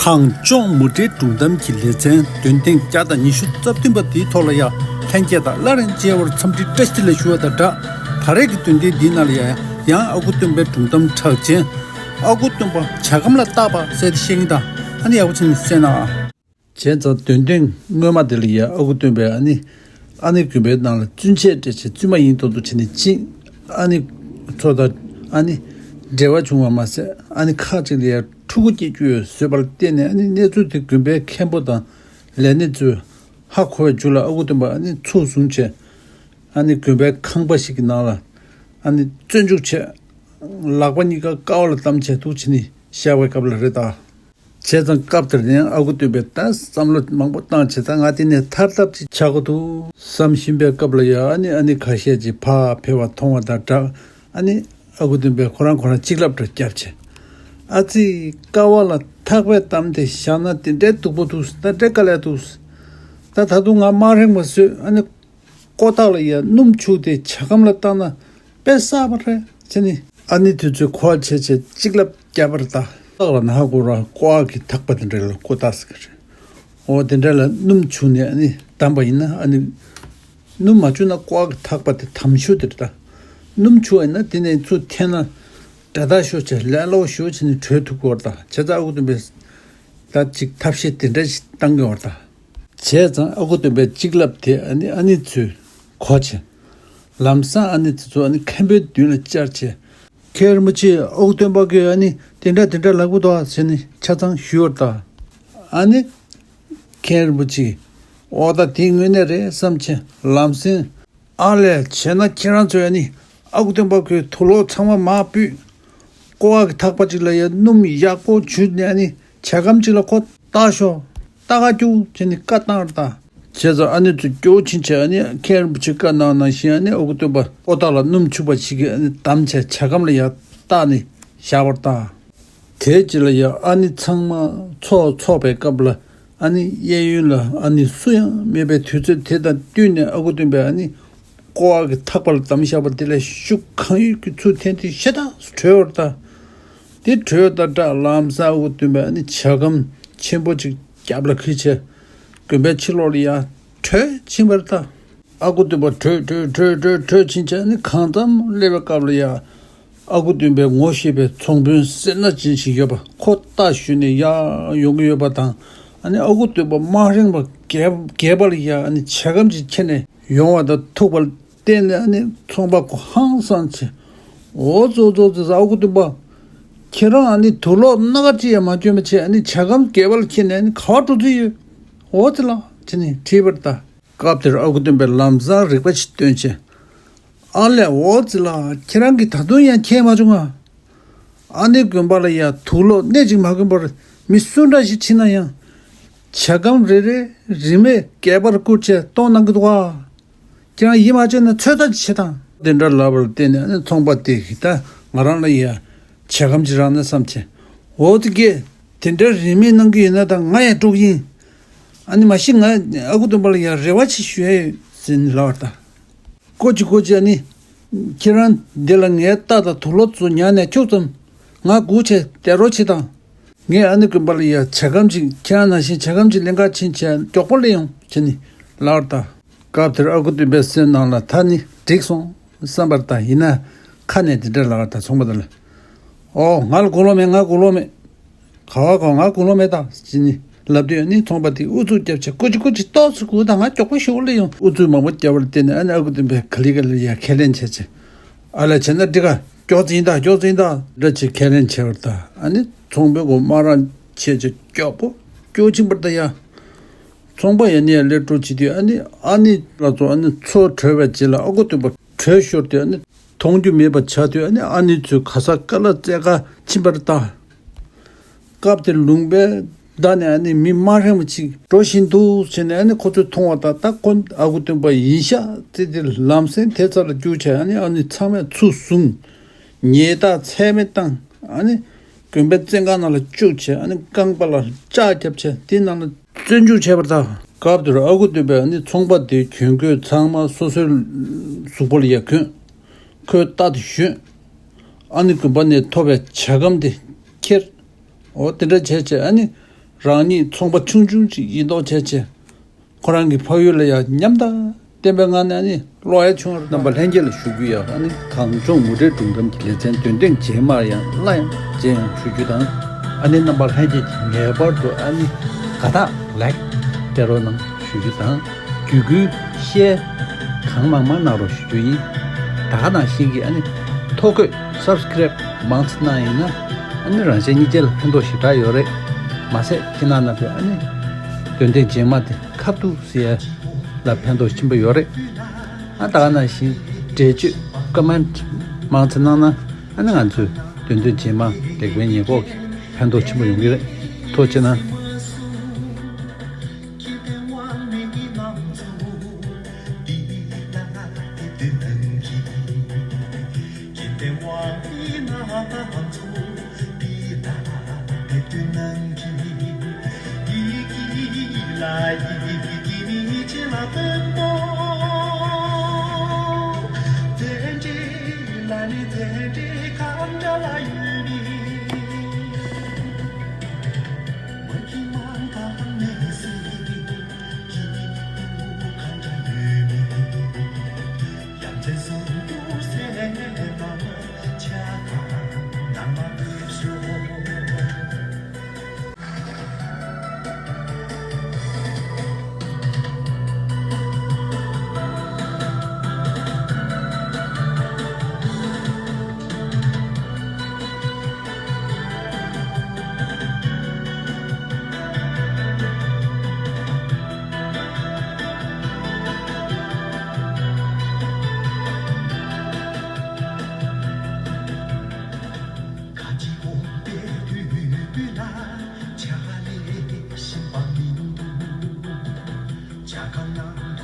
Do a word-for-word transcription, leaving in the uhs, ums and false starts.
གངས་ལྗོངས་མུ་འབྲེལ་སྒྲུང་གཏམ་གྱི་ལེ་ཚན་འདོན་ཐེངས་བརྒྱ་དང་ཉི་ཤུ་རྩ་བདུན་པ་འདིའི་ཐོག་ལ་ཡང་ལྷན་རྒྱས་དང་སླར་ཡང་མཇལ་བར་འཚམས་འདྲི་བཀྲ་ཤིས་བདེ་ལེགས་ཞུ་བ་དང་སྦྲགས། ད་རེས་ཀྱི་འདོན་ཐེངས་འདིའི་ནང་ལ་ཡང་ཡང་ཨ་ཁུ་སྟོན་པའི་སྒྲུང་གཏམ་གྲགས་ཅན། ཨ་ཁུ་སྟོན་པ་ཇ་སྒམ་ལ་བཏགས་པ་ཟེར་ཏེ་བཤད་མཁན་དང་ཨ་ནི་ཡག་པོ་བྱས་ནས་གསན་ཨ། བྱས་ཙང་འདོན་ཐེངས་སྔོན་མ་དེ་ལ་ཡང་ཨ་ཁུ་སྟོན་པས་ཨ་ནི་ཨ་ནེ་དགོན་པའི་ནང་ལ་བཙུན་ཆས་སྤྲས་བྱས་བཙུན་མ་ཡིན་མདོག་མདོག་བྱས་ནས་ཕྱིན། ཨ་ནེ་ཚོ་དང་ཨ་ནི་འབྲེལ་བ་བྱུང་བ་མ་ཟད་ཨ་ནི་ཁ་ཅིག་ལ་ཡང་ཕྲུ་གུ་སྐྱེ་རྒྱུ་ཡོད་བཟོས་པར་བརྟེན་ནས་ཨ་ནི་གནས་ཚུལ་དེ་དགོན་པའི་མཁན་པོ་དང་ལས་སྣེ་ཚོས་ཧ་གོ་བའི་མཇུག་ལ་ཨ་ཁུ་སྟོན་པ་ཨ་ནི་ཚུར་བཟུང་བྱས་ཨ་ནི་དགོན་པའི་ཁང་པ་ཞིག་གི་ནང་ལ་ཨ་ནི་བཙོན་འཇུག་བྱས། ལག་པ་གཉིས་ཀ་ཀ་བ་ལ་བསྡམས་བྱས་འདུག་བྱས་ནས་བཞག་པའི་སྐབས་ལ་རེད་ད། བྱས་ཙང་སྐབས་དེར་ནས་ཨ་ཁུ་སྟོན་པས་ད་བསམ་བློ་མང་པོ་བཏང་བྱས་ད་ང་དེ་ནས་ཐར་ཐབས་ཅིག་བྱ་དགོས་འདུག་བསམ་བཞིན་པའི་སྐབས་ལ་ཡ་ཨ་ནི་ཨ་ནེ་ཁ་ཤས་ཀྱིས་ཕར་ཕེབས་པ་མཐོང་བ་དང་སྦྲགས་ཨ་ནི་ཨ་ཁུ་སྟོན་པས་ཁོ་རང་ཁོ་རང་གཅིག་ལབ་འདྲ་བརྒྱབ་བྱས། ཨ་ཙི། ཀ་བ་ལ་ཐག་པས་བསྡམས་ཏེ་བཞག་ན་དེ་འདྲའི་སྡུག་པོ་འདུག་ད་འདྲའི་དཀའ་ལས་འདུག་ད་ད་དུང་ང་དམག་ཧྲེང་བ་བཟོས་ཨ་ནི། ཀོ་ཐག་ལ་ཡ་སྣུམ་བྱུགས་ཏེ་ཇ་སྒམ་ལ་བཏང་ན་དཔེ་གསར་པ་རེད་ཟེར་ནས་ཨ་ནེ་དེ་ཚོས་གོ་བ་བྱས་བྱས་གཅིག་ལབ་བརྒྱབ་པ་རེད་ད། ཐག་ལ་ན་ཧ་གོ་ར་ཀོ་ཨག་གི་ཐག་པ་དེ་འདྲ་ལ་ཀོ་ཐག་ཟེར་གི་རེད། འོ་དེ་འདྲ་ལ་སྣུམ་བྱུགས་ནས་ཨ་ནི་བསྡམས་པ་ཡིན་ན་ཨ་ནི་སྣུམ་མ་བྱུགས་ན་ཀོ་ཨག་གི་ཐག་པ་དེ་དམ་ཤོས་དེ་རེད་ད། སྣུམ་བྱུགས་པ་ཡིན་ན་དེ་ནས་ཚུར་འཐེན་ན་དགྲ་ཐག་ཤོར་བྱས་ལས་སླ་བོ་ཞེ་པོ་བྱས་ནས་བྲོས་ཐུབ་ཀྱི་ཡོད་རེད་ད། བྱས་ཙང་ཨ་ཁུ་སྟོན་པས་ད་ཅིག་ཐབས་ཤེས་དེ་འདྲ་ཞིག་བཏང་གི་ཡོད་རེད་ད། བྱས་ཙང་ཨ་ཁུ་སྟོན་པས་གཅིག་ལབ་དེ་ཨ་ནི་ཨ་ནེ་ཚོས་གོ་བྱས། ལམ་སང་ཨ་ནེ་དེ་ཚོ་ཨ་ནི་མཁན་པོའི་མདུན་ལ་བཅར་བྱས། མཁན་རིན་པོ་ཆེ་ཨ་ཁུ་སྟོན་པ་གིས་ཨ་ནི་དེ་འདྲ་དེ་འདྲ་ལབ་ཀྱི་འདུག་ཟེར་ནས་ཆ་ཚང་ཞུས་པ་རེད་ད། ཨ་ནི་མཁན་རིན་པོ་ཆེས་འོ་ད་དེ་དངོས་གནས་རེད་བསམ་བྱས་ལམ་སེང་། ཨ་ལས་བྱས་ན་ཁྱེད་རང་ཚོས་ཨ་ནི་ཨ་ཁུ་སྟོན་པ་ཁོའི་དུག་ལོག་ཚང་མ་མར་ཕུད། ཀོ་ཨག་གི་ཐག་པ་གཅིག་ལ་ཡ་སྣུམ་ཡག་པོ་བྱུགས་ནས་ཨ་ནི་ཇ་སྒམ་གཅིག་ལ་ཁོ་བཏགས་ཤོག་བཏགས་ཁ་རྒྱུག་བྱས་ནས་བཀའ་བཏང་རེད་ད། བྱས་ཙང་ཨ་ནེ་ཚོ་སྐྱོ་བོ་ཕྱིན་བྱས་ཨ་ནི་མཁན་རིན་པོ་ཆེས་བཀའ་གནང་ནང་བཞིན་ཨ་ནི་ཨ་ཁུ་སྟོན་པ་ཀོ་ཐག་ལ་སྣུམ་བྱུགས་པ་ཞིག་གིས་ཨ་ནི་བསྡམས་བྱས་ཇ་སྒམ་ལ་ཡ་བཏགས་ནས་བཞག་པ་རེད་ད། དེའི་རྗེས་ལ་ཡང་ཨ་ནེ་ཚང་མ་ཚོགས་འཚོགས་པའི་སྐབས་ལ་ཨ་ནེ་གཡས་གཡོན་ལ་ཨ་ནེ་སུ་ཡང་མེད་པའི་དུས་ཚོད་དེ་དང་བསྟུན་ནས་ཨ་ཁུ་སྟོན་པས་ཨ་ནེ་ཀོ་ཨག་གི་ཐག་པ་ལ་བསྡམས་བཞག་པ་དེ་ལ་ཤུགས་གང་ཡོད་ཀྱིས་ཚུར་འཐེན་ཏེ་ཤ་སྟག་བྲོས་པ་རེད་ད། དེ་བྲོས་དང་སྦྲགས་ལམ་སང་ཨ་ཁུ་སྟོན་པས་ཨ་ནེ་ཇ་སྒམ་ཆེན་པོ་ཅིག་རྒྱབ་ལ་འཁྱེར་བྱས་དགོན་པའི་ཕྱི་ལོགས་ལ་ཡར་བྲོས་ཕྱིན་པ་རེད་ད། ཨ་ཁུ་སྟོན་པ་བྲོས་བྲོས་བྲོས་བྲོས་བྲོས་ཕྱིན་བྱས་ནི་གང་འཚམ་སླེབས་པའི་སྐབས་ལ་ཡ། ཨ་ཁུ་སྟོན་པའི་ངོ་ཤེས་པའི་ཚོང་དཔོན་སེར་སྣ་ཅན་ཞིག་ཡོད་པ་ཁོ་རྟ་ཞོན་ནས་ཡར་ཡོང་གི་ཡོད་པ་དང་། ཨ་ནི་ཨ་ཁུ་སྟོན་པ་དམག་ཧྲེང་བ་སྒལ་སྒལ་པ་ལ་ཡ་ཨ་ནི་ཇ་སྒམ་ཅིག་ཁྱེར་ནས་ཡོང་བ་དང་ཐུག་པ་ལ་བརྟེན་ནས་ཨ་ནི་ཚོང་པ་ཁོ་ཧང་སངས་བྱས། འོ་ཙོ་ཙོ་ཙོ་ཙོ་ཨ་ཁུ་སྟོན་པ། ཁྱེད་རང་ཨ་ནི་དུག་ལོག་སྣ་ཁ་ཅིག་ཡང་མ་གྱོན་པ་བྱས་ཨ་ནི་ཇ་སྒམ་སྒལ་པ་ལ་ཁྱེར་ནས་ཨ་ནི་ག་པར་འགྲོ་རྩིས་ཡོད། འོ་ཙི་ལ་བྱས་ནས་དྲིས་པ་རེད་ད། སྐབས་དེར་ཨ་ཁུ་སྟོན་པས་ལམ་སང་རིག་པ་ཞིག་བཏོན་བྱས། ཨ་ལས་འོ་ཙི་ལ་ཁྱེད་རང་གིས་ད་དུང་ཡང་མཁྱེན་མ་བྱུང་ང་། ཨ་ནེ་དགོན་པ་ལ་ཡ་དུག་ལོག་སྣེ་གཅིག་མ་གྱོན་པར་མི་སུ་འདྲ་ཞིག་ཕྱིན་ན་ཡང་། ཇ་སྒམ་རེ་རེ་རིན་མེད་སྒལ་པར་བསྐུར་བྱས་གཏོང་གནང་གི་འདུག་ག་ཁྱེད་རང་ཡིད་མ་ཆེས་ན་ཚོད་ལྟ་ཅིག་བྱེད་དང་། དེ་འདྲ་ལབ་པར་བརྟེན་ནས་ཨ་ནེ་ཚོང་པ་དེ་གིས་ད་ང་རང་ལ་ཡ་ཇ་སྒམ་ཅིག་རག་ན་བསམ་བྱས། འོ་དེ་གས་དེ་འདྲ་རིན་མེད་གནང་གི་ཡོད་ན་ད་ང་ཡང་སྤྲོད་ཀྱི་ཡིན། ཨ་ནི་མ་གཞི་ང་ཨ་ཁུ་སྟོན་པ་ལ་ཡང་རེ་བ་ཅིག་ཞུ་ཡ་ཡོད་ཟེར་ནས་ལབ་པ་རེད་ད། ཀོ་ཅི་ཀོ་ཅི་ཨ་ནི། ཁྱེད་རང་འདི་ལ་ངའི་རྟ་དང་དུག་ལོག་ཚོ་ཉར་ནས་ཁྱུག་ཙམ། ང་སྒུག་བྱས་བསྡད་རོགས་བྱེད་དང་། ངས་ཨ་ནེ་དགོན་པ་ལ་ཡ་ཇ་སྒམ་ཅིག་ཁྱེད་རང་ནང་བཞིན་ཇ་སྒམ་ཅིག་ལེན་ག་ཕྱིན་བྱས་མགྱོགས་པོ་སླེབས་ཡོང་བྱས་ནས་ལབ་པ་རེད་ད། སྐབས་དེར་ཨ་ཁུ་སྟོན་པའི་སེམས་ནང་ལ་ད་ནི་འགྲིག་སོང་བསམ་པ་རེད་ད། ཡིན་ན་ཁ་ནས་འདི་འདྲ་ལབ་པ་རེད་ད་ཚོང་པ་དེ་ལ། ཨོ་ང་ལ་དགུང་ལོ་མེད། ང་དགུང་ལོ་མེད། ག་བ་ག་བ་ང་དགུང་ལོ་མེད་ད་ཟེར་ནས་ལབ་དུས་ཨ་ནི་ཚོང་པ་དེས་ཨུ་ཚུགས་བརྒྱབ་བྱས་ཀོ་ཅི་ཀོ་ཅི་ཏོག་ཙམ་སྒུག་དང་ང་མགྱོགས་པོ་ཞིག་སླེབས་ཡོང་། ཨུ་ཚུགས་མང་པོ་བརྒྱབ་པར་བརྟེན་ནས་ཨ་ནི་ཨ་ཁུ་སྟོན་པས་ག་ལེ་ག་ལེ་ཡ་ཁས་ལེན་བྱས་བྱས། ཨ་ལས་བྱས་ན་འགྲིག་ག་མགྱོགས་ཙམ་ཡིན་ད་མགྱོགས་ཙམ་ཡིན་ད་འདྲ་བྱས་ཁས་ལེན་བྱས་པར་ད། ཨ་ནི་ཚོང་པའི་མགོ་དམར་རང་བྱས་བྱས་མགྱོགས་པོ་སྐྱོ་ཕྱིན་པར་ད་ཡ། ཚོང་པ་ཡ་ནི་ཡ་སླེབས་འགྲོ་བྱེད་དུས་ཨ་ནི་ཨ་ནེ་ལགས་ཚོ་ཨ་ནི་ཚུར་བྲོས་པའི་རྗེས་ལ་ཨ་ཁུ་སྟོན་པ་བྲོས་ཤོར་དུས་ཨ་ནི་མཐོང་རྒྱུ་མེད་པ་ཆགས་དུས་ཨ་ནི་ཨ་ནེ་ཚོས་ག་ས་ག་ལ་བཙལ་ག་ཕྱིན་པར་ད། སྐབས་དེར་ལུང་པའི་མདའ་ནས་ཨ་ནི་མི་དམག་ཧྲེང་བ་ཅིག་འགྲོ་བཞིན་འདུག་ཟེར་ནས་ཨ་ནི་ཁོ་ཚོས་མཐོང་བ་དང་ད་ཁོ་ཨ་ཁུ་སྟོན་པ་ཡིན་ཤག་ཟེར་ཏེ་ལམ་སེང་དེ་རྩ་ལ་རྒྱུག་བྱས་ཨ་ནི་ཨ་ནི་ཚང་མས་ཚུར་བཟུང་། ཉེས་རྡུང་ཚད་མེད་བཏང་། ཨ་ནི་དགོན་པའི་བཙོན་ཁང་ནང་ལ་བཅུག་བྱས་ཨ་ནི་རྐང་པ་ལ་ལྕགས་བརྒྱབ་བྱས་དེ་ནང་ལ་བཙོན་འཇུག་བྱས་པར་ཐལ། སྐབས་དེར་ཨ་ཁུ་སྟོན་པས་ཨ་ནི་ཚོང་པ་དེའི་གྱོན་གོས་ཚང་མ་སོ་སོའི་གཟུགས་པོ་ལ་ཡར་གྱོན། ཁོས་རྟ་དེ་ཞོན། ཨ་ནི་དགོན་པ་ནས་ཐོབ་པའི་ཇ་སྒམ་དེ་ཁྱེར། འོ་དེ་འདྲ་བྱས་བྱས་ཨ་ནི་ རང་ཉིད་ཚོང་པ་ཆུང་ཆུང་ཅིག་ཡིན་མདོག་བྱས་བྱས། ཁོ་རང་གི་ཕ་ཡུལ་ལ་ཡང་ཉམས་དང་བསྟན་པའི་ངང་ནས་ཨ་ནི་ཀློག་ཡ་བྱུང་བ་རྣམ་པ་ལྷན་རྒྱས་ལ་ཞུ་རྒྱུ་ཡ། ཨ་ནི་གངས་ལྗོངས་ངོ་སྤྲོད་སྒྲུང་གཏམ་གྱི་ལེ་ཚན་འདོན་ཐེངས་རྗེས་མར་ཡང་སླར་ཡང་མཇལ་ཡོང་ཞུ་རྒྱུ་དང་། ཨ་ནི་རྣམ་པ་ལྷན་རྒྱས་ཀྱིས་ངེས་པར་དུ་ཨ་ནི་དགའ་རྟགས་ལའིཀ་སྤྲད་རོགས་གནང་ཞུ་རྒྱུ་དང་། བརྒྱུད་སྐུལ་ཤེར་གང་མང་མང་གནང་རོགས་ཞུ་རྒྱུ་ཡིན། ད་ག་ནང་བཞིན་གྱི་ཨ་ནི་ཐོ་འགོད་སབ་སི་ཀེ་རེབ་མང་ཙམ་གནང་ཡིན་ན་ཨ་ནི་རང་གཞན་གཉིས་ཆ་ལ་ཕན་ཐོགས་ཞེ་དྲག་ཡོད་རེད། མ་ཟད་ཁྱེད་རྣམ་པས་ཨ་ནི་འདོན་ཐེངས་རྗེས་མ་དེ་ཁ་ཐུག་ཟེར་ཡ་ལ་ཕན་ཐོགས་ཆེན་པོ་ཡོད་རེད། ཨ་ད་ག་ནང་བཞིན་འགྲེལ་བརྗོད་ཀོ་མེན་ཊི་མང་ཙམ་གནང་ན་ཨ་ནི་ང་ཚོས་འདོན་ཐེངས་རྗེས་མ་ལེགས་སྤེལ་ཉེས་འགོག་གི་ཕན་ཐོགས་ཆེན་པོ་ཡོང་གི་རེད། ཐུགས་རྗེ་གནང་།